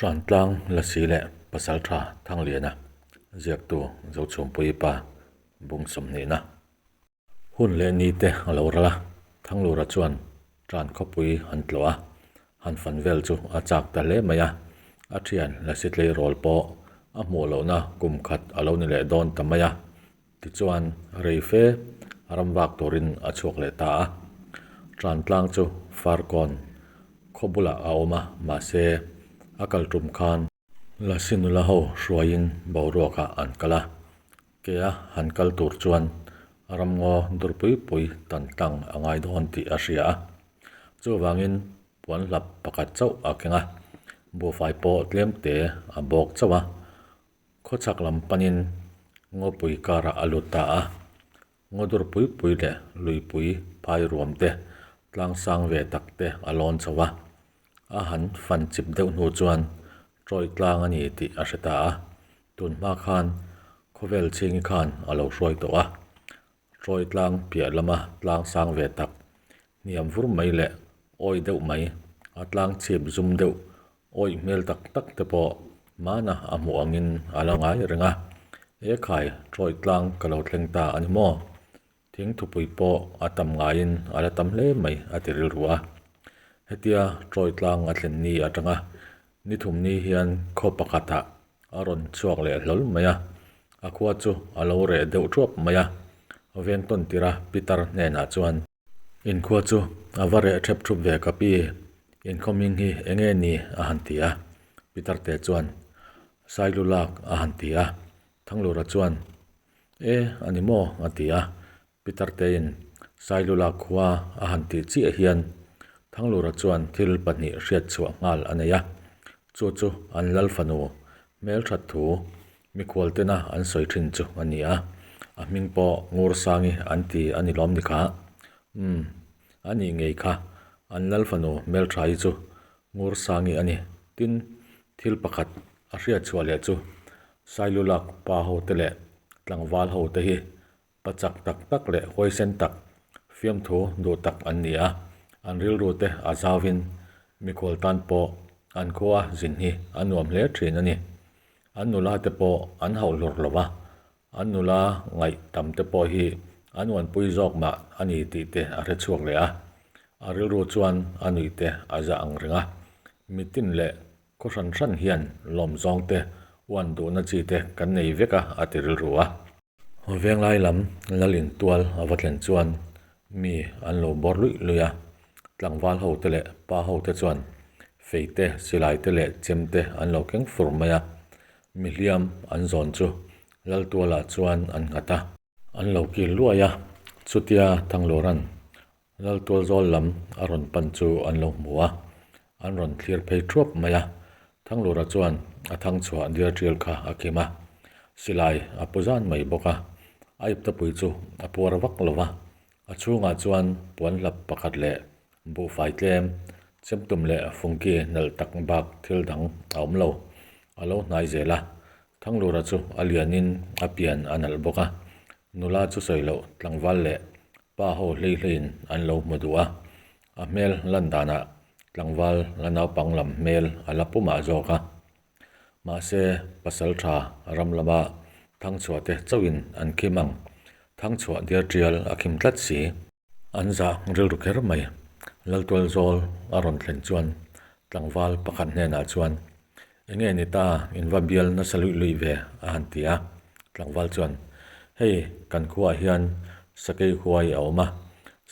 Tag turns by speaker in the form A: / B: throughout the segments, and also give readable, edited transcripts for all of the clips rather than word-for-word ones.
A: Tlantlang Lasi leh Pasaltha Thangliana ziaktu Zochhumpuii pa bung sawmhnihna. Hun leh ni te a lo ral a, Thanglura chuan Tlan khawpui han tlawh a, han fan vel chu a chak ta hle mai a, a thian Lasi tleirawl pawh a hmuh lohna kum khat a lo ni leh dawn ta mai a. Tichuan, rei fe ram vak turin a chhuak leh ta a. Tlantlang chu Farkawn khaw bulah a awm a, mahse, a kal tum khan Lasi nula ho hruaiin boruakah an kal a. Kea han kal tur chuan ramngaw dur pui pui tan tlang a ngai dawn tih a hria a. Chuvangin puan hlap pakhat chauh a keng a, buhfai pawh tlem te a bawk chauh a. Khawchhak lam panin ngawpui karah a lut ta a, ngawdur pui pui leh luipui phai ruam te tlang sang ve tak te a lawn chho a, a han fan chip deuh hnu chuan tawih tlang a ni tih a hre ta a, tun hma khan khawvel chhingi khan a lo hruai tawh a, tawih tlang piah lama tlang sang ve tak hniam vur mai leh awi deuh mai, a tlang chhip zum deuh Awih hmel tak tak te pawh mana a hmuh angin a la ngai reng a, E khai, tawih tlang ka lo thleng ta a ni maw? Thing thupui pawh a tam ngaiin a la tam hle mai a ti rilru a. Hetia tawih tlang a thlen ni atanga ni thum ni hian khaw pakhatah a rawn chhuak leh hlawl mai a, a khua chu a lo reh deuh thuap mai a, veng tawn tira Peter hnenah chuan, Inkhua chu a va reh thep thup ve ka pi, inkhawming hi eng nge ni a han ti a, Peter te chuan Sailu lak a han ti a, Thanglura chuan E a ni maw a ti a, Peter tein Sailu lak khua a han tih chiah hian Thanglura chuan thil pahnih hriat chhuah nghal a nei a, chu chu an lal fanu hmelthat thu Mikhual tena an sawi thin chu a ni a, a hming pawh Ngursangi an ti a ni lawm ni kha. Umm, a nih ngei kha, an lal fanu Melthai chu Ngursangi a ni. Tin, thil pakhat a hriat chhuah leh chu Sailulak pa ho te leh tlangval ho te hi Pa chak tak tak leh huaisen tak, fiamthu duh tak an ni a, an rilru te a zauvin mikhual tan pawh an khua zin hi a nuam hle thin a ni. An nula te pawh an hauh hlur lo va, an nula ngaih tam te pawh hi an uanpui zawk mah a ni tih te a hre chhuak leh a, a rilru chuan a nuih te a za ang reng a, mitin leh khaw hran hran hian lawm zawng te uan duhna chi te kan nei vek a a ti rilru a. Venglai lam lal intual a va thlen chuan mi an lo bawr luih luih a, tlangval ho te leh pa ho te chuan fei te, silai te leh chem te an lo keng fur mai a, mi hliam an zawn chu lal tualah chuan an nghat a. An lo kil luai a, chutia Thanglura'n Laltual zawl lam a rawn pan chu an lo hmu a, an rawn thlir phei thuap mai a. Thanglura chuan a thang chhuah diar tial kha a kim a, silai a pu zan mai bawk a. A iptapui chu a puar vak lo va, a chhungah chuan puan hlap pakhat leh buhfai tlem, chemtum leh fungki nalh tak bak thil dang a awm lo. A lo hnai zel a, Thanglura chu a lianin a pian a nalh bawk a, nula chu sawi loh tlangval leh pa ho hlei hleiin an lo hmu duh a, a hmel lan danah tlangval la naupang lam hmel a la pumah zawk a. Mahse, pasal tha ram lama Thangchhuah te chauhin an khim ang, Thangchhuah diar tial a khim tlat si. An zah rilru kher mai. Laltual zawl a rawn thlen chuan tlangval pakhat hnenah chuan, Enge ni ta, in va bial nasa luih luih ve, a han ti a. Tlangval chuan, Hei, kan khuaah hian sakei huai a awm a,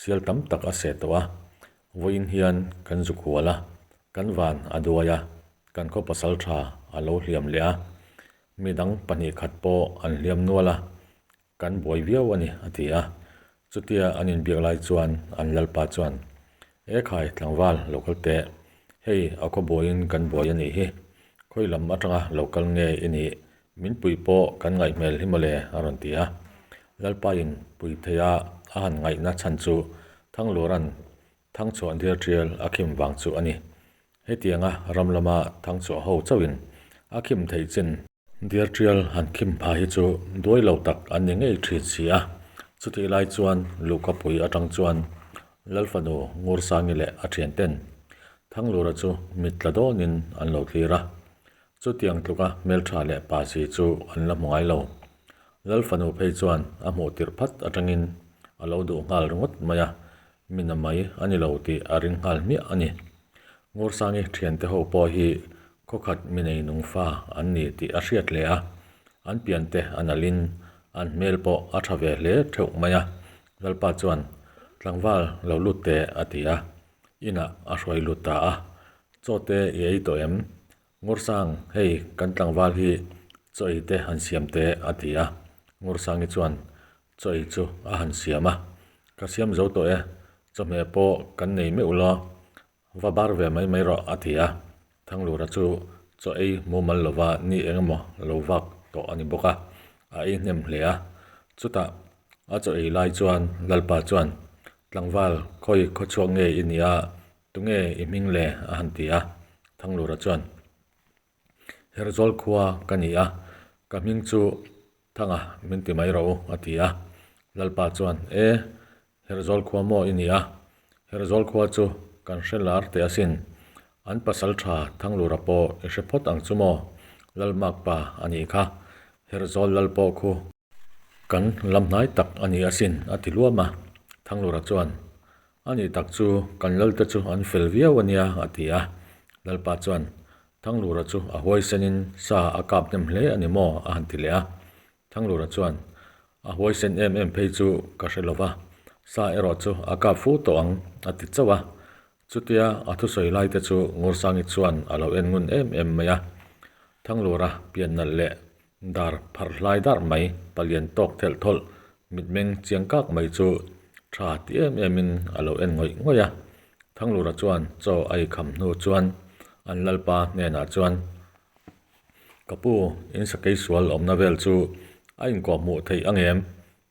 A: sial tam tak a seh tawh a, vawiin hian kan zuk hual a, kan van a duai a, kan khaw pasal tha a lo hliam leh a, midang pahnih khat pawh an hliam nual a, Kan buai viau a ni, a ti a. Chutia an inbiak lai chuan an lalpa chuan, E khai, tlangval, lo kal teh. Hei, a khaw buaiin kan buai a nih hi. Khawi lam atanga lo kal nge i nih? Min pui pawh kan ngaih hmel hi mawle, a rawn ti a. Lalpain pui theia a han ngaihna chhan chu Thanglura'n Thangchhuah diar tial a khim vang chu a ni. Hetianga ram lama Thangchhuah ho chauhin a khim theih chin Diar tial han khim pha hi chu duai lo tak an ni ngei thin si a, chutih lai chuan Luhkapui atang chuan Lalfanu Ngursangi leh a thianten Thanglura chu mit tla dawnin an lo thlir a. Chutiang tluka hmeltha leh pa si chu an la hmu ngai lo. Lal fanu phei chuan a hmuh tirh phat atangin a lo duh nghal ringawt mai a, mi na mai a ni lo tih a ring nghal hmiah a ni. Ngursangi thiante ho pawh hi khawkhat mi nei nung fa an ni tih a hriat hle a, an piante a nalhin an hmel pawh a tha ve hle theuh mai a. Lalpa chuan, Tlangval lo lut teh a ti a, inah a hruai lut ta a. Chaw te i ei tawh em? Ngursang, hei kan tlangval hi chaw ei te han siam teh a ti a. Ngursangi chuan chaw ei chu a han siam a. Ka siam zo tawh e, chawhmeh pawh kan nei meuh lo, va bar ve mai mai rawh a ti a. Thanglura chu chaw ei mumal lova ni eng emaw lo vak tawh a ni bawk a, a ei hnem hle a. Chutah a chaw ei lai chuan Lalpa chuan, Tlangval, khawi khawchhuak nge i nia? Tunge i hming le? a han ti a. Thanglura chuan, Herzawl khua ka ni a, ka hming chu Thanga min ti mai rawh u, a ti a. Lalpa chuan, E, Herzawl khua maw i ni a? Herzawl khua chu kan hre lar teh asin. An pasal tha Thanglura pawh i hre phawt ang chu maw? Lalmakpa a nih kha. Herzawl lal pawh khu. Kan lam hnai tak a ni asin, a ti luam a. Thanglura chuan, A nih tak chu kan lalte chu an fel viau a nia, a ti a. Lalpa chuan, Thanglura chu a huaisenin sa a kap hnem hle a ni maw? a han ti leh a. Thanglura chuan, A huaisen em em phei chu ka hre lo va, sa erawh chu a kap fu tawh ang, a ti chauh a. Chutia a thusawi lai te chu Ngursangi chuan a lo en ngun em em mai a. Thanglura pian nalh leh dar pharh hlai dar mai palian tawk thelh thawlh mitmeng chiang kak mai chu tha ti em em in a lo en ngawih ngawih a. Thanglura chuan chaw a ikham hnu chuan an lalpa hnenah chuan, Ka pu, in sakei sual awmna vel chu a inkawhhmuh theih ang em?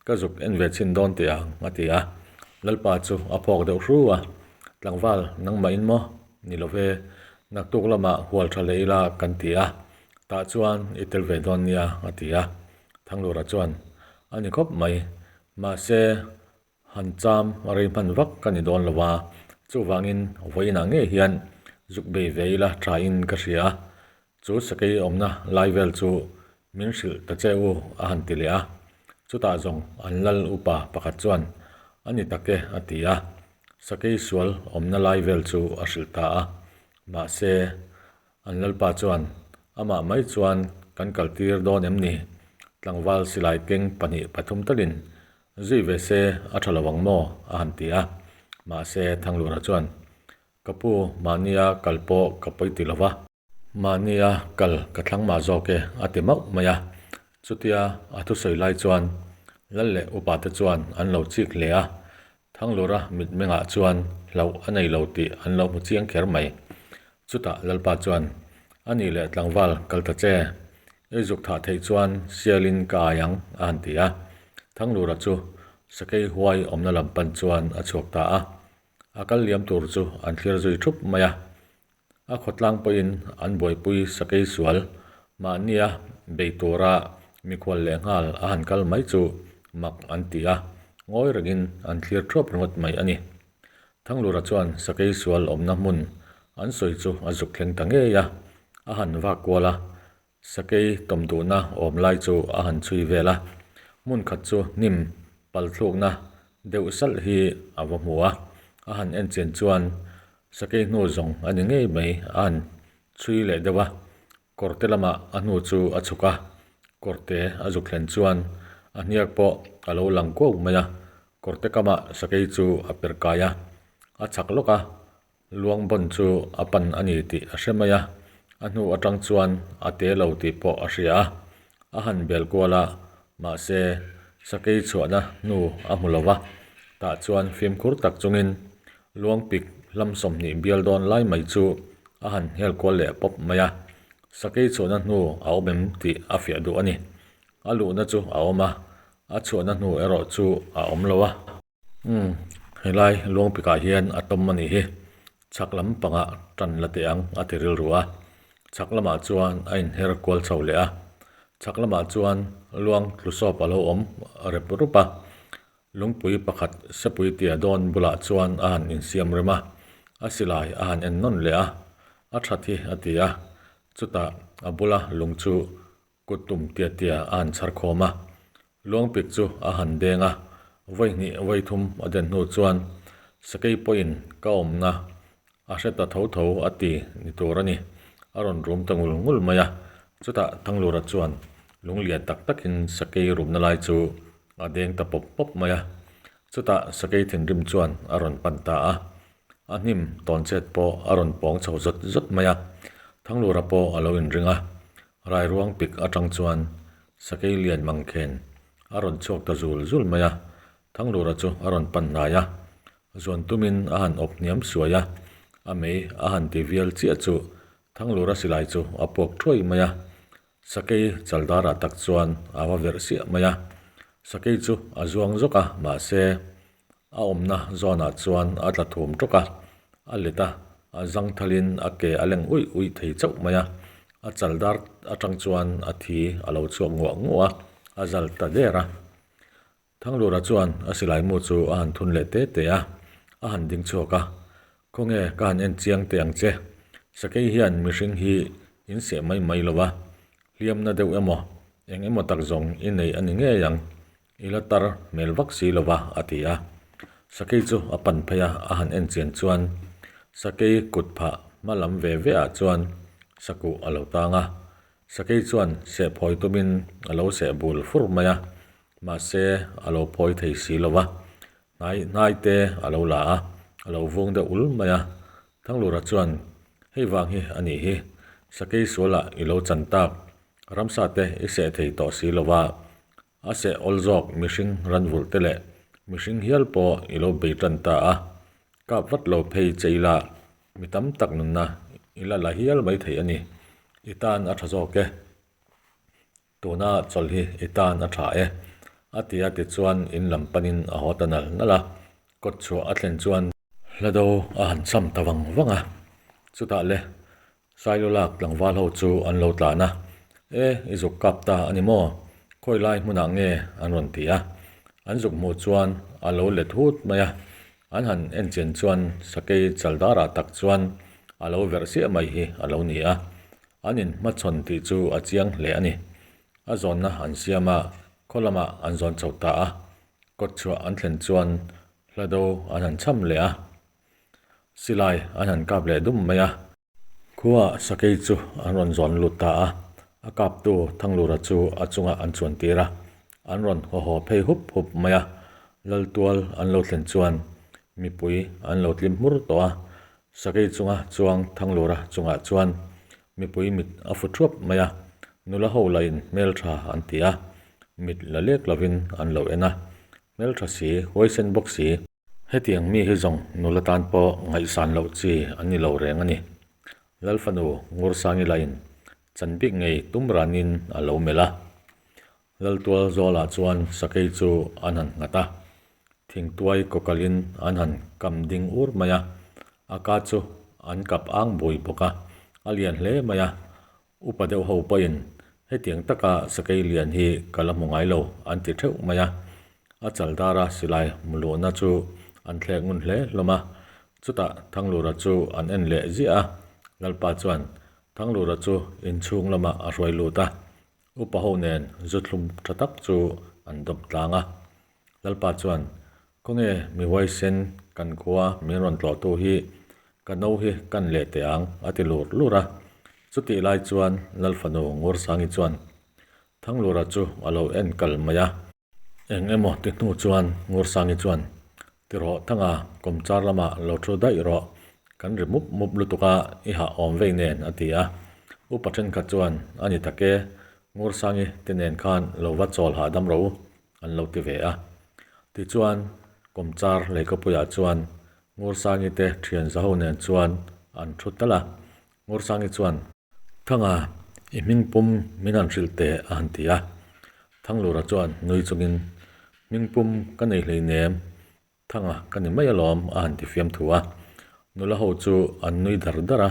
A: Ka zuk en ve chhin dawn teh ang, a ti a. Lalpa chu a phawk deuh hru a, Tlangval, nangmah in maw? Ni lo ve, naktuk lamah hual tha leh ila kan ti a, tah chuan i tel ve dawn nia, a ti a. Thanglura chuan, A ni khawp mai, mahse, han cham rei hman vak ka ni dawn lo a, chuvangin vawiinah ngei hian zuk bei ve ila tha in ka hria a, Chu sakei awmna lai vel chu min hrilh ta che u a han ti leh a. Chutah zawng an lal upa pakhat chuan a ni tak e a ti a. Sakei sual awmna lai vel chu a hrilh ta a. Mahse, an lalpa chuan amah mai chuan kan kaltir dawn em ni? Tlangval silai keng pahnih pathum talin zui ve se a tha lo ang maw? a han ti a. Mahse, Thanglura chuan Ka pu, mahnia kal pawh ka pawi ti lo va. Mahnia kal ka thlang mah zawk e, a ti mauh mai a. Chutia a thusawi lai chuan Lal leh upa te chuan an lo chik hle a. Thanglura mitmengah chuan hlauh a nei lo tih an lo hmu chiang kher mai. Chutah Lalpa chuan, A nih leh tlangval kal ta che, i zuk thah theih chuan sialin ka ai ang, a han ti a. Thanglura chu sakei huai awmna lam pan chuan a chhuak ta a. A kal liam tur chu an thlir zui thup mai a. A khawtlang pawhin an buaipui sakei sual mahnia bei tura mikhual leh nghal a han kal mai chu mak an ti a, ngawi rengin an thlir thuap ringawt mai a ni. Thanglura chuan sakei sual awmna hmun an sawi chu a zuk thleng ta ngei a, a han vak kual a, Sakei tawm duhna awm lai chu a han chhui vel a, hmun khat chu hnim palthlukna deuh salh hi a va hmu a, a han en chian chuan sakei hnu zawng a ni ngei mai a han chhui leh deuh a, kawrte lamah a hnu chu a chhuk a, kawrte a zuk thlen chuan a hniak pawh a lo lang kuau mai a, kawrte kamah sakei chu a per kai a, a chhak lawk a. Luang bawn chu a pan a ni tih a hre mai a, a hnu atang chuan a te lo tih pawh a hria a, a han bel kual a, mahse sakei chhuahna hnu a hmu lo va, tah chuan fimkhur tak chungin luang pik hlam 20 bial dawn lai mai chu a han hel kual leh pawp mai a, sakei chhuahna hnu a awm em tih a fiah duh a ni. A luhna chu a awm a, a chhuahna hnu erawh chu a awm lo a. Umm, helai Luangpikah hian a tawm a nih hi. Chhak lam pangah tan la teh ang a ti rilru a. Chhak lamah chuan a inher kual chho leh a. Chhak lamah chuan luang tlu sawp a lo awm rep rup a. Lungpui pakhat sepui tia dawn bulah chuan a han insiam rem a. A silai a han en nawn leh a. A that hi a ti a. Chutah a bula lung chu kut tum tia tia a han chhar khawm a, luangpik chu a han deng a, vawi hnih vawi thum a den hnu chuan sakei pawhin ka awmna a hre ta tho tho a ti ni tur a ni, a rawn rum ta ngul ngul mai a. Chutah Thanglura chuan lung lian tak takin sakei rumna lai chu a deng ta pawp pawp mai a. Chutah sakei thinrim chuan a rawn pan ta a, A hnim tawn chet pawh a rawn pawng chho zawt zawt mai a, Thanglura pawh a lo inring a, Rairuang pik atang chuan Sakei lian mangkhen a rawn chhuak ta zul zul mai a, Thanglura chu a rawn pan hnai a, zuan tumin a han awp hniam suai a, a mei a han ti vial chiah chu Thanglura silai chu a puak thuai mai a, Sakei chaldarah tak chuan a va verh siah mai a, Sakei chu a zuang zawk a, mahse A awmna zawnah chuan a tla thum tawk a, a let a, a zang thalin a ke a leng uih uih thei chauh mai a, a chal dar atang chuan a thi a lo chhuak nguah nguah a, a zal ta der a. Thanglura chuan a silai mu chu a han thun leh te te a, a han ding chhuak a, Khawnge ka han en chiang teh ang che, sakei hian mihring hi in seh mai mai lo a, hliamna deuh emaw eng emaw tak zawng i nei a ni ngei ang, I la tar hmel vak si lo va, a ti a. Sakei chu a pan phei a, a han en chian chuan sakei kut phah hma lam ve ve ah chuan sakuh a lo tang a. Sakei chuan seh phawi tumin a lo seh bul fur mai a, mahse a lo phawi thei si lo va. Hnai hnai te a lo la a, a lo vung deuh ul mai a. Thanglura chuan, Hei vang hi a nih hi, sakei sualah i lo chan tak, ramsa te i seh thei tawh si lo va, A seh awl zawk mihring ranvulh te leh mihring hial pawh i lo bei tan ta a, kap vat lo phei che ila mi tam tak nunna i la la hial mai thei a ni. I tan a tha zawk e. Tuna chawlh hi i tan a tha e. A ti a tichuan in lam panin a haw ta nal nal a, kawt chhuah a thlen chuan hlado a han cham ta vang vang a. Chutah le Sailo lak tlangval ho chu an lo tlan a, E, i zuk kap ta a ni maw? Khawi lai hmunah nge an rawn ti a. An zuk hmuh chuan a lo let hut mai a, an han en chian chuan sakei chaldarah tak chuan a lo verh siah mai hi a lo ni a. An inhmachhawn tih chu a chiang hle a ni. A zawnna an siam a, khaw lamah an zawn chho ta a. Kawtchhuah an thlen chuan hlado an han cham leh a. Silai an han kap leh dum mai a. Khua sakei chu an rawn zawn lut ta a, a kaptu Thanglura chu a chungah an chuan tir a, an rawn haw haw phei hup hup mai a. Laltual an lo thlen chuan mipui an lo tlim hmur tawh a, sakei chunga chuang Thanglura chungah chuan mipui mit a fu thuap mai a, nula ho lahin hmeltha an ti a, mit la lek lovin an lo en a, hmeltha si, huaisen bawk si. Hetiang mi hi zawng nula tan pawh ngaihsan loh chi an ni lo reng a ni. Lalfanu Ngursangi lahin chan bik ngei tum ranin a lo melh a. Laltual Zawlah chuan sakei chu an han nghat a, thingtuai kawkalin an han kam ding ur mai a, a ka chu an kap ang bui bawk a, a lian hle mai a. Upa deuh ho pawhin hetiang taka sakei lian hi ka la hmu ngai lo an ti theuh mai a, a chaldara silai hmuluhna chu an thlek ngun hle hlawm a, chutah Thanglura chu an en leh ziah a, Lalpa chuan Thanglura chu inchhung lamah a hruai lut a, upa ho nen zu thlum tha tak chu an dawp tlang a, Lalpa chuan, Khawnge mi huaisen kan khua min rawn tlawhtu hi ka no hi kan leh teh ang a ti lur lur a. Chutih lai chuan Lalfanu Ngursangi chuan Thanglura chu a lo en kal mai a. Eng emaw ti hnu chuan Ngursangi chuan, Ti rawh Thanga, kawmchar lamah lo thu daih rawh, kan ri mup mup lutuk a, i hah awm vei nen a ti a. Upa thenkhat chuan, A ni tak e, Ngursangi te nen khan lo va chawl hahdam rawh u, an lo ti ve a. Tichuan, kawmchar leikapuiah chuan Ngursangi te thian zaho nen chuan an thu tal a. Ngursangi chuan, Thanga, i hming pum min han hrilh teh a han ti a. Thanglura chuan nui chungin, Hming pum ka nei hleinem, Thanga ka ni mai alawm a han ti fiam thu a. Nula ho chu an nui dar dar a,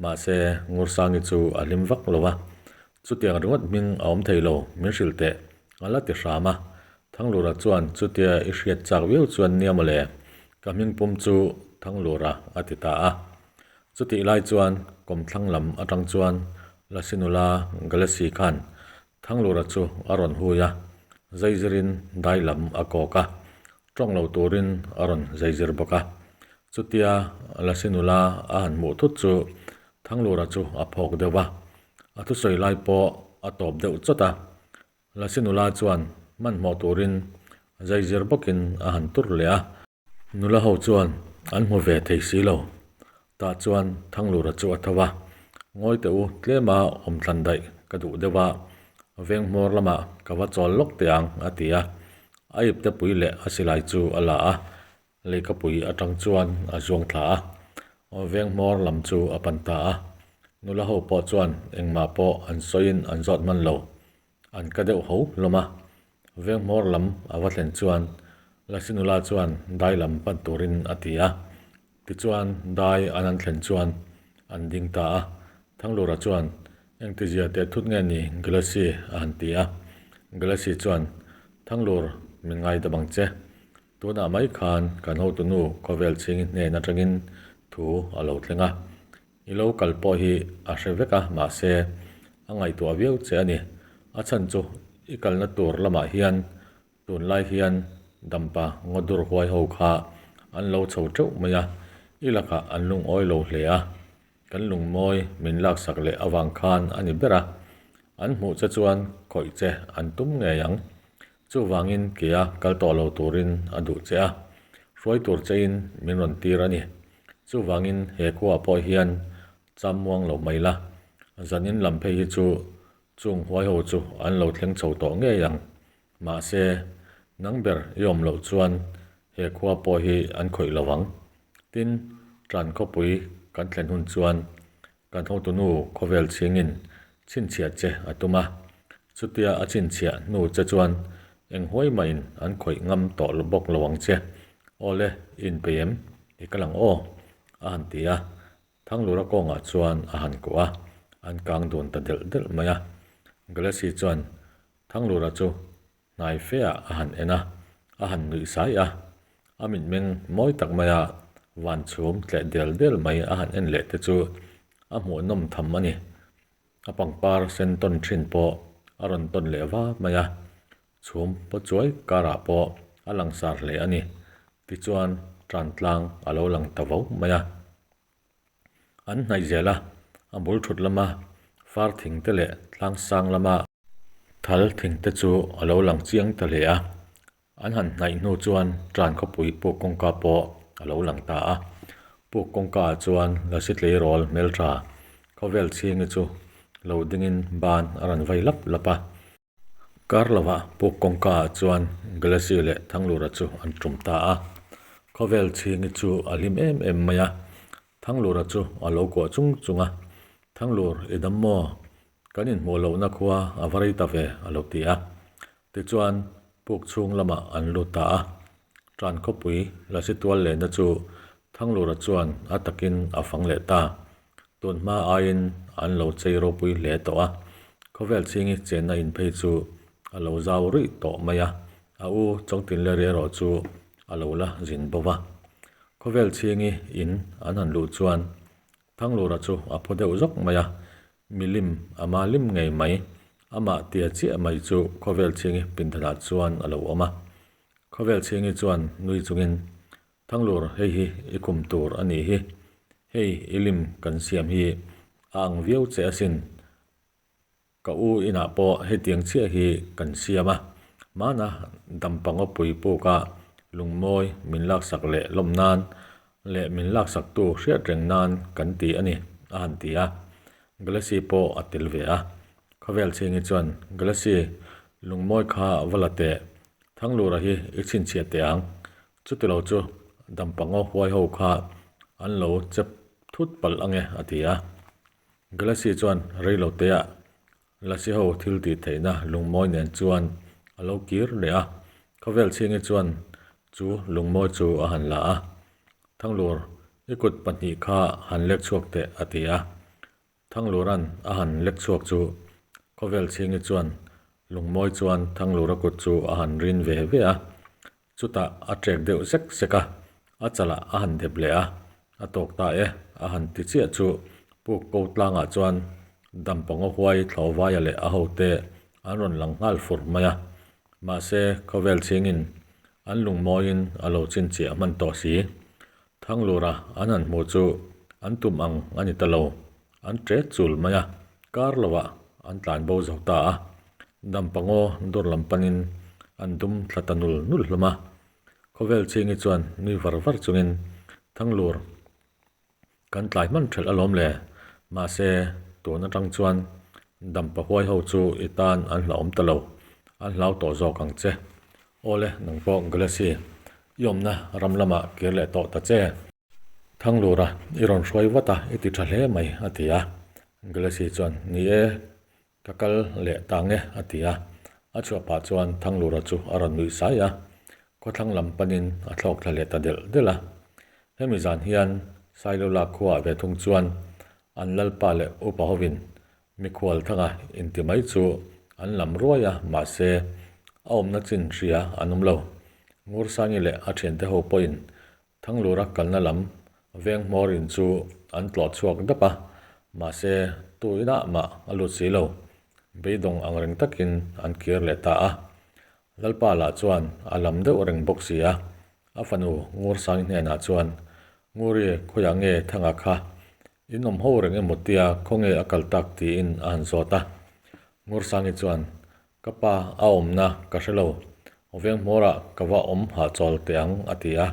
A: mahse Ngursangi chu a hlim vak lo a. Chutiang ringawt hming a awm thei lo, min hrilh teh a la ti hram a. Thanglura chuan chutia i hriat chak viau chuan nia mawle, ka hming pum chu Thanglura a ti ta a. Chutih lai chuan kawmthlang lam atang chuan Lasi nula Galasi khan Thanglura chu a rawn hui a, zaizirin dai lam a kawk a, tawng lo turin a rawn zaizir bawk a. Chutia Lasi nula a han hmuh thut chu Thanglura chu a phawk deuh a, a thusawi lai pawh a tawp deuh chawt a. Lasi nula chuan hmanhmawh turin zaizir bawkin a han tur leh a. Nula ho chuan an hmu ve thei si lo. Tah chuan Thanglura chu a tho a, Ngawi teh u, tlema awm thlan daih ka duh deuh a, veng hmawr lamah ka va chawl lawk teh ang, a ti a. A ipte pui leh a silai chu a la a, leikapui atang chuan a zuang thla a, veng hmawr lam chu a pan ta a. Nula ho pawh chuan engmah pawh an sawiin an zawt hman lo. An ka deuh ho hlawm a, veng hmawr lam a va thlen chuan Lasi nula chuan dai lam pan turin a ti a. Tichuan dai an an thlen chuan an ding ta a, Thanglura chuan Engtizia teh thut nge ni Gilasi a han ti a. Gilasi chuan Thanglur min ngaidam ang che, tunah mai khan kan hotunu khawvel chhingi hnen atangin thu a lo thleng a, I lo kal pawh hi a hre vek a, mahse, a ngaihtuah viau che a ni. A chhan chu i kalna tur lamah hian tunlai hian dampa ngawdur huai ho kha an lo chho teuh mai a, i lakah an lungawi lo hle a. Kan lungmawi min laksak leh avang khan a ni ber a, an hmuh che chuan khawih che an tum ngei ang. Chuvangin kea kal tawh lo turin a duh che a, hruai tur chein min rawn tir a ni. Chuvangin he khuaah pawh hian cham muang lo mai la, zanin lam phei hi chu chung huai ho chu an lo thleng chho tawh ngei ang. Mahse, nang ber i awm loh chuan he khua pawh hi an khawih lo ang. Tin, tan khawpui kan thlen hun chuan Kan hotunu khawvel chhingin chhinchhiah che a tum a, chutia a chhinchhiah hnu che chuan eng huai mahin an khawih ngam tawh bawk lo ang che. Aw le, i inpeih em? I kal ang aw, a han ti a. Thanglura kawngah chuan a han kuah a, an kang dun ta delh delh mai a. Galaxy chuan Thanglura chu Hnai feah a han en a, a han nuih sai a. A mitmeng mawi tak maia van chhum tleh del del mai a han en leh te chu a hmuhnawm tham a ni. A pangpar sen tawn thin pawh a rawn tawn leh va mai a, chhum paw chuai karah pawh a langsar hle a ni. Tichuan tan tlang a lo lang ta vo mai a. An hnaih zel a, a bul thut lama far thing te leh tlang sang lama thal thing te chu a lo lang chiang ta hle a. An han hnaih hnu chuan tan khawpui puk kawngka pawh a lo lang ta a. Puk kawngka ah chuan lasi tleirawl hmeltha khawvel chhingi chu lo dingin ban a rawn vai lap lap a. Kar lovah puk kawngka ah chuan Galaxy leh Thanglura chu an tum ta a. Khawvel chhingi chu a hlim em em mai a, Thanglura chu a lo kuah chung chung a, Thanglur i dam maw? Kan inhmuh lohna khua a va rei ta ve a lo ti a. Tichuan puk chhung lamah an lut ta a. Tan khawpui Lasi tual lehna chu Thanglura chuan a takin a fang leh ta. Tun hma aiin an lo chei ropui hle tawh a, khawvel chhingi chenna in phei chu a lo zau ruih tawh mai a, a u Chawngtinleri erawh chu a lo la zin bo va. Khawvel chhingi in an han luh chuan Thanglura chu a phu deuh zawk mai a, milim ama lim ngei mai, amah tia chiah mai chu khawvel chhingi pindanah chuan a lo awm a. Khawvel chhingi chuan nui chungin Thanglur, hei hi i kum tur a nih hi. Hei i lim kan siam hi a ang viau che asin. Ka u inah pawh hetiang chiah hi kan siam a, mahna dampangawpui puka lungmawi min laksak leh lawm nan leh min laksaktu hriat reng nan kan ti a ni, a han ti a. Galaxy pawh a tel ve a. Khawvel chhingi chuan, Galaxy, lungmawi kha va la teh. Thanglura hi i chhinchhiah teh ang. Chutilo chu Dampangaw huai ho kha an lo chep thut palh ange a ti a. Galaxy chuan reilo teah Lasi ho thil tih theihna lungmawi nen chuan a lo kir leh a. Khawvel chhingi chuan chu lungmawi chu a han la a. Thanglur, i kut pahnih kha han lek chhuak teh a ti a. Thanglura'n a han lek chhuak chu Khawvel chhingi chuan lungmawi chuan Thanglura kut chu a han rin ve ve a. Chutah a ṭek deuh zek zek a, a chalah a han dep leh a, a tawk ta e, a han ti chiah chu puk ko tlangah chuan Dampawnga huai Thlawhvaia leh a hote an rawn lang nghal fur mai a. Mahse, khawvel chhingin an lungmawiin a lo chinchiah hman tawh si. Thanglura an han hmu chu an tum ang a ni ta lo. An ṭe chul mai a, kar lovah an tlan bo zo ta a. Dampangaw dur lam panin an dum thla ta nul nul hlawm a. Khawvel chhingi chuan nui var var chungin Thanglur Kan tlai hman ṭhelh alawm le. Mahse, tun aṭang chuan dampa huai ho chu i tan an hlauhawm ta lo, an hlau tawh zawk ang che. Awle, nang pawh Galaxy, i awmna ram lamah kir leh tawh ta che. Thanglura, i rawn hruai vat a, i ti ṭha hle mai, a ti a. Galaxy chuan, Ni e, Ka kal leh ta nge a ti a, a chhuah pah chuan Thanglura chu a rawn nuih sai a, khawthlang lam panin a thlawk thla leh ta delh delh a. Hemi zan hian Sailola khuaah ve thung chuan an lalpa leh upa hovin mikhual thanga inti mai chu an lam ruai a, mahse a awmna chin hria an awm lo. Ngursangi leh a thiante ho pawhin Thanglura kalna lam veng hmawr in chu an tlawh chhuak dap a, mahse tu inah mah a lut si lo. Beidawng ang reng takin an kir leh ta a. Lalpa lah chuan a lam deuh reng bawk si a, a fanu Ngursangi hnenah chuan, Nguri, khawiah nge Thanga kha? In awm ho reng emaw tia khawnge a kal tak tiin a han zawt a. Ngursangi chuan, Ka pa a awmna ka hre lo, veng hmawrah ka va awm hahchawl teh ang a ti a,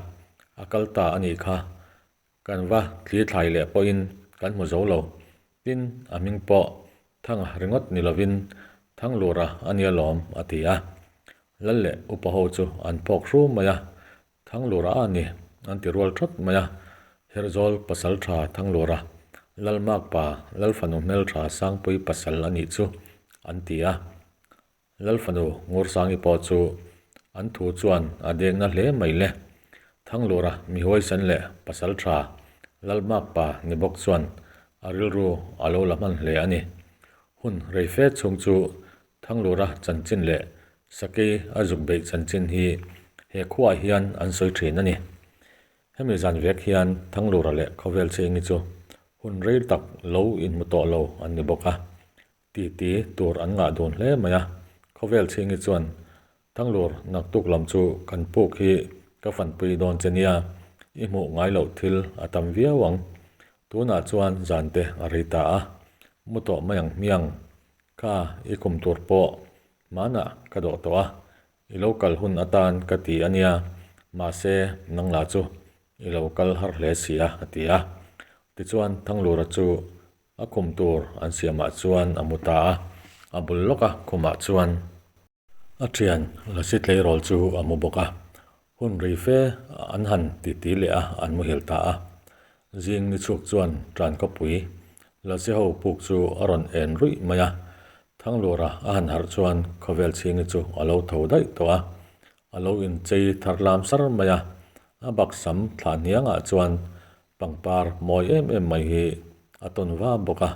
A: a kal ta a nih kha. Kan va thli thlai leh pawhin kan hmu zo lo. Tin, a hming pawh Thanga ringawt ni lovin Thanglura a nia lawm a ti a. Lal leh upa ho chu an phawk hru mai a, Thanglura a ni an ti rual thawt mai a. Herhzawl pasal tha Thanglura, Lalmakpa, Lalfanu hmeltha Sangpui pasal a nih chu an ti a. Lalfanu Ngursangi pawh chu an thu chuan a dengna hle mai le. Thanglura mihuaisen leh pasal tha Lalmakpa ni bawk chuan a rilru a lo la hman hle a ni. Hun rei fe chhung chu Thanglura chanchin leh Sakei a zuk beih chanchin hi he khuaah hian an sawi thin a ni. Hemi zan vek hian Thanglura leh Khawvel Chhingi chu hun rei tak lo inhmu tawh lo an ni bawk a, titi tur an ngah dun hle mai a. Khawvel Chhingi chuan, Thanglur, naktuk lam chu kan puk hi ka fanpui dawn che nia, i hmuh ngai loh thil a tam viau ang. Tunah chuan zan te a rei ta a, mu tawh mai ang hmiang. Kha, i kum tur pawh hmanah ka dawh tawh a, I lo kal hun atan ka ti a nia, mahse nang lah chu i lo kal har hle si a, a ti a. Tichuan Thanglura chu a khum tur an siamah chuan a mu ta a, a bul lawka khumah chuan a thian Lasi tleirawl chu a mu bawk a. Hun rei fe an han titi leh a, an muhil ta a. Zing ni chhuk chuan tan khawpui Lasi ho puk chu a rawn en ruih mai a. Thanglura a han harh chuan khawvel chhingi chu a lo tho daih tawh a, a lo inchei thar lam sar mai a. A baksam thlah hniangah chuan pangpar mawi em em mai hi a tawn va bawk a.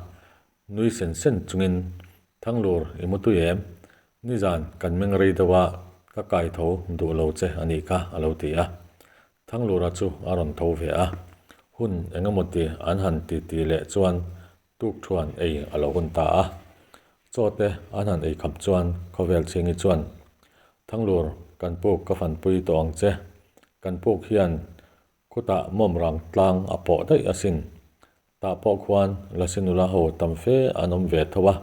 A: Nui sen sen chungin, Thanglur i mu tui em? Nizan kan meng rei deuh a, ka kai tho duh lo che a nih kha, a lo ti a. Thanglura chu a rawn tho ve a, hun eng emaw ti an han ti ti leh chuan tukthuan ei a lo hun ta a. Chaw te an han ei khap chuan khawvel chhingi chuan, Thanglur, kan puk ka fanpui tawh ang che. Kan puk hian khutah mawmrang tlang a pawh daih asin. Tah pawh khuan Lasi nula ho tam fe an awm ve tho a,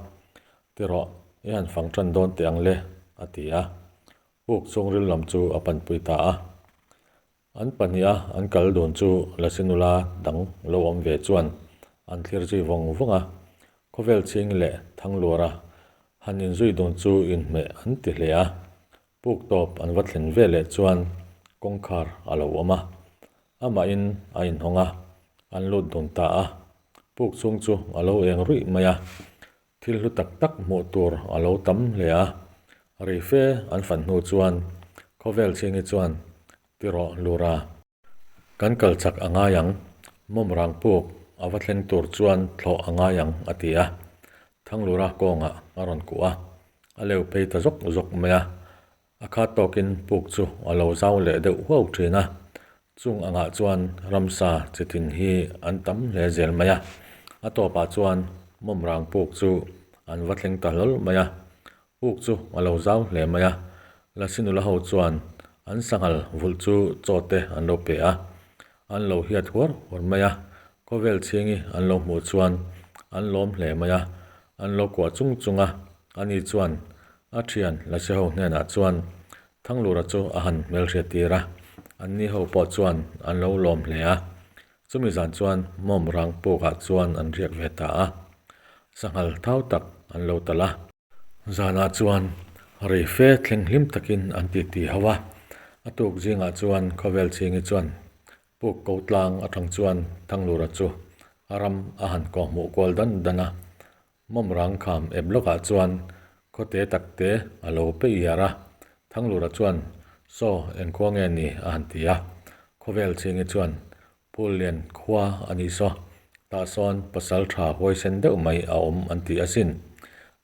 A: Tirawh, i han fang tan dawn teh ang le, a ti a. Puk chhungril lam chu a panpui ta a. An pahniha an kal dun chu Lasi nula dang lo awm ve chuan an thlir zui vawng vawng a. Khawvel chhing leh Thangluara han inzui dun chu inhmeh an ti hle a. Puk tawp an va thlen ve leh chuan kawngkhar a lo awm a. Amahin a inhawng a, an lut dun ta a. Puk chhung chu a lo eng ruih mai a. Thil hlu tak tak hmuh tur a lo tam hle a, rei fe an fan hnu chuan khawvel chhingi chuan ti rawh Lura. Kan kal chak a ngai ang, mawmrang puk a va thleng tur chuan thlawh a ngai ang a ti a. Thanglura kawngah a rawn kuh a, a leu phei ta zawk zawk mai a. A khat tawkin puk chu a lo zau leh deuh huau thin a, chung angah chuan ramsa chitin hi an tam hle zel mai a. A tawpah chuan Mawmrang puk chu an va thleng ta hlawl mai a. Puk chu a lo zau hle mai a, Lasi nula ho chuan an sanghal vulh chu chaw te an lo pe a, an lo hiat huar huar mai a, khawvel chhingi an lo hmuh chuan an lawm hle mai a, an lo kuah chung chung a, ani chuan a thian Lasi ho hnenah chuan Thanglura chu a han hmelhriat tir a, anni ho pawh chuan an lo lawm hle a, chumi zan chuan mawmrang pukah chuan an riak ve ta a, sanghal thau tak an lo talh a. Zanah chuan rei fe thleng hlim takin an titi ho a, a tuk zingah chuan khawvel chhingi chuan puk ko tlang atang chuan Thanglura chu a ram a han kawhhmuh kual dan dan a, Mawmrang kham ep lawkah chuan khawte takte a lo pe iar a, Thanglura chuan Saw engkhua nge ni a han ti a, khawvel chhingi chuan Phullian khua a nih saw, tah sawn pasal tha huaisen deuh mai a awm an ti asin.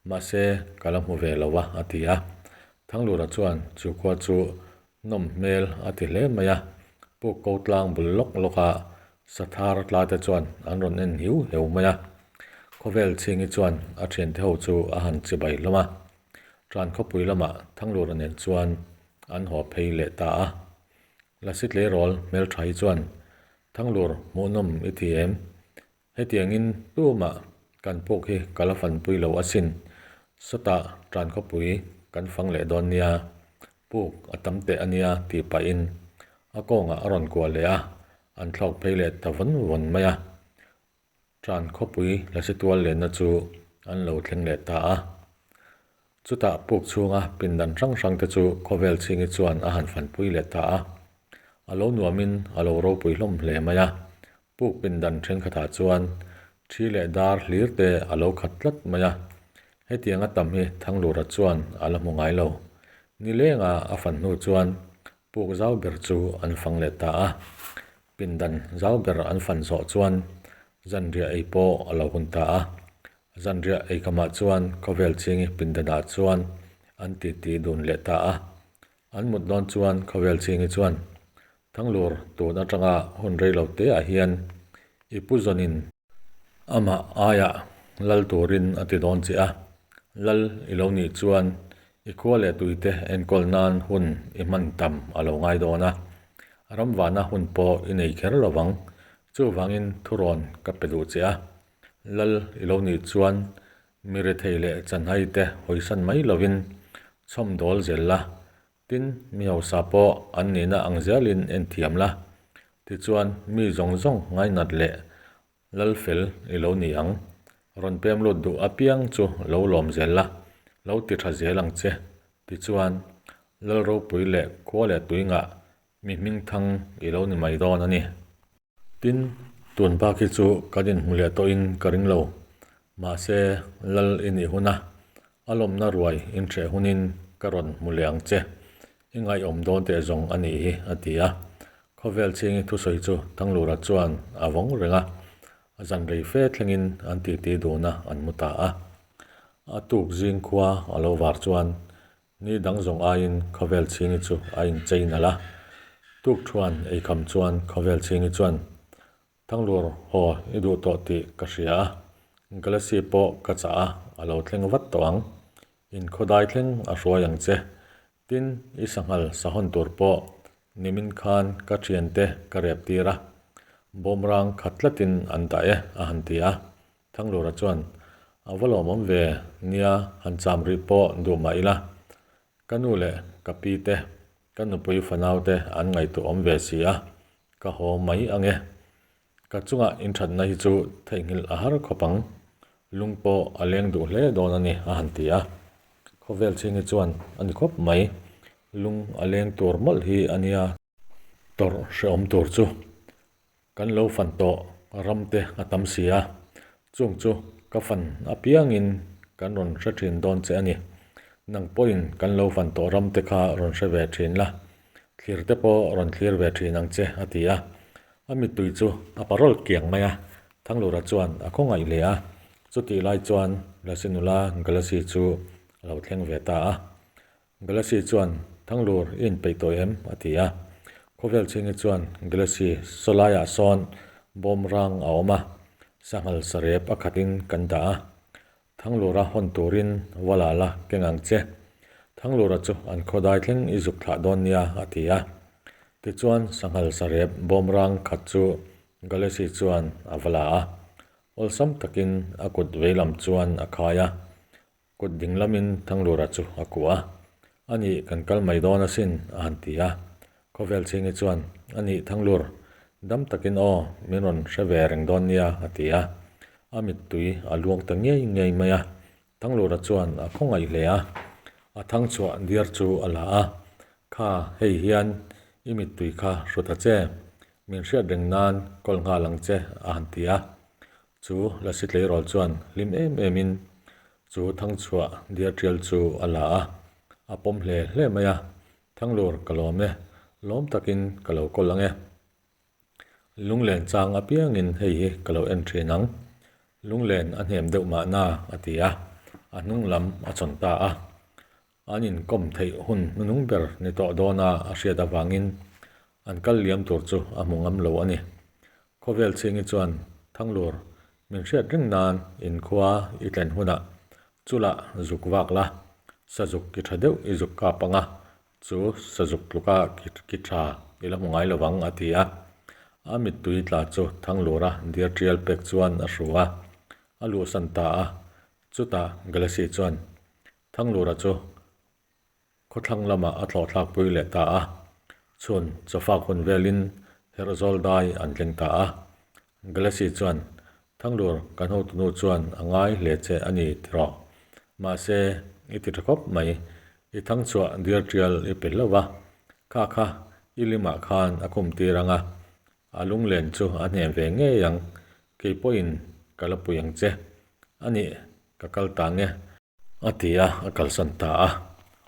A: Mahse, ka la hmu ve lo a, a ti a. Thanglura chuan chu khua chu nawm hmel a ti hle mai a. Puk ko tlang bul lawk lawk a sathar tla te chuan an rawn en hiu heu mai a. Khawvel chhingi chuan a thiante ho chu a han chibai hlawm a. Tan khawpui lamah Thanglura nen chuan an haw phei leh ta a. Lasi tleirawl hmeltha hi chuan Thanglur hmuhnawm i ti em? Hetiangin tumah kan puk hi ka la fanpui lo asin. Sawtah tan khawpui kan fang leh dawn nia, puk a tam teh a nia tih pahin a kawngah a rawn kuah leh a, an thlawk phei leh ta vawn vawn mai a. Tan khawpui Lasi tual lenna chu an lo thleng leh ta a. Chutah puk chhunga pindan hrang hrang te chu khawvel chhingi chuan a han fanpui leh ta a. A lo nuamin a lo ropui hlawm hle mai a. Puk pindan thenkhatah chuan thi leh dar hlir te a lo khat tlat mai a. Hetianga tam hi Thanglura chuan a la hmu ngai lo. Nilenga a fan hnu chuan puk zau ber chu an fang leh ta a. Pindan zau ber an fan zawh chuan zanriah ei pawh a lo hun ta a. Zanriah eikamah chuan khawvel chingi pindanah chuan an titi dun leh ta a. An mut dawn chuan khawvel chingi chuan Thanglur tun atanga hun rei lo te ah hian i pu zawnin amah aiah lal turin a ti dawn che a. Lal i lo nih chuan i khua leh tuite enkawl nan hun i hman tam a lo ngai dawn a. Ramvana hun pawh i nei kher lo vang. Chuvangin thurawn ka pe duh che a. Lal i lo nih chuan mi rethei leh chanhai te hawisan mai lovin chhawm dawl zel la, tin mi hausa pawh an nihna ang zelin en thiam la, tichuan mi zawng zawng ngainat leh lal fel i lo ni ang. Rawn pem lut duh apiang chu lo lawm zel la, lo ti tha zel ang che, tichuan lal ropui leh khua leh tui ngah mi hmingthang i lo ni mai dawn a ni. Tin, tun bak hi chu kan inhmu leh tawhin ka ring lo. Mahse, Lal i nih huna a lawmna ruai inhreh hunin ka rawn hmu leh ang che. I ngaihawm dawn teh zawng a nih hi, a ti a. Khawvel chhingi thusawi chu Thanglura chuan a vawng reng a, a zan rei fe thlengin an titi dun a an mu ta a. A tuk zing khua a lo var chuan Ni dang zawng aiin khawvel chhingi chu a inchei nalh a, tuk thuan eikham chuan khawvel chhingi chuan Thanglur haw i duh tawh tih ka hria a, Galaxy pawh ka chah a, a lo thleng vat tawh ang. In khawdai thleng a hruai ang che. Tin, i sanghal sahawn tur pawh nimin khan ka thiante ka rep tir a, bawmrang khat tlatin an dah e a han ti a. Thanglura chuan, A va lawmawm ve, nia han cham rih pawh duh mah ila, ka nu leh ka pi te, ka nupui fanau te an ngaihtuah awm ve si a, ka haw mai ang e. Ka chungah inthatna hi chu theihnghilh a har khawp ang, lung pawh a leng duh hle dawn a ni, a han ti a. Khawvel chhingi chuan, A ni khawp mai, lung a leng tur mawlh hi a nia, tawrh hrehawm tur chu. Kan lo fan tawh ram te a tam si a, chung chu ka fan apiangin kan rawn hre thin dawn che a ni. Nang pawhin kan lo fan tawh ram te kha rawn hre ve thin la, thlir te pawh rawn thlir ve thin ang che, a ti a. A mittui chu a parawl kiang mai a, Thanglura chuan a khawngaih hle a. Chutih lai chuan Lasi nula Galasi chu a lo thleng ve ta a. Galaxy chuan, Thanglur i inpeih tawh em? a ti a. Khawvel chhingi chuan, Galaxy, sawlaiah sawn bawm rang a awm a. Sanghal sarep a khatin kan dah a. Thanglura hawn turin va la la keng ang che. Thanglura chu an khawdai thleng i zuk thlah dawn nia, a ti a. Tichuan sanghal sarep bawmrang khat chu Galesi chuan a va la a. Awlsam takin a kut veilam chuan a khai a. Kut ding lamin Thanglura chu a kuah a, A nih, kan kal mai dawn asin, a han ti a. Khawvel chhingi chuan, A nih, Thanglur, dam takin aw, min rawn hre ve reng dawn nia, a ti a. A mittui a luang ta ngei ngei mai a. Thanglura chuan a khawngaih hle a, a thangchhuah diar chu a la a, Kha, hei hian i mittui kha hru ta che, min hriat reng nan kawl nghal ang che, a han ti a. Chu Lasi tleirawl chuan hlim em emin chu thangchhuah diar tial chu a la a, a pawm hle hle mai a, Thanglur ka lawm e, lawm takin ka lo kawl ang e. Lunglen chang apiangin hei hi ka lo en thin ang. Lunglen a hnem deuh mahna a ti a, a hnung lam a chawn ta a. An inkawm theih hun hnunung ber ni tawh dawna a hriat avangin an kal liam tur chu a hmu ngam lo a ni. Khawvel chhingi chuan Thanglur min hriat reng nan inkhua i tlen hunah chulah zuk vak la, sazuk ki tha deuh i zuk kap anga chu sazuk tluka ki tha i la hmu ngai lovang a ti a. A mittui tla chu Thanglura diar tial pek chuan a hru a, a luhsan ta a. Chutah Galasi chuan Thanglura chu khawthlang lamah a thlawhthlak pui leh ta a, chhun chawfak hun velin Herhzawl dai an thleng ta a. Galasi chuan, Thanglur, kan hotunu chuan a ngai hle che a ni tiraw? Mahse, i ti tha khawp mai, i thangchhuah diar tial i pe hlauh va, kha kha i limah khan a khum tir ang a, A lunglen chu a hnem ve ngei ang, kei pawhin ka la pui ang che. A nih, ka kal ta nge? A ti a, a kalsan ta a.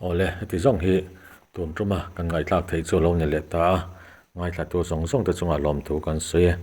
A: Awle, heti zawng hi tun tuma kan ngaihthlak theih chu a lo ni leh ta a, ngaithlatu zawng zawng te chungah lawmthu kan sawi e.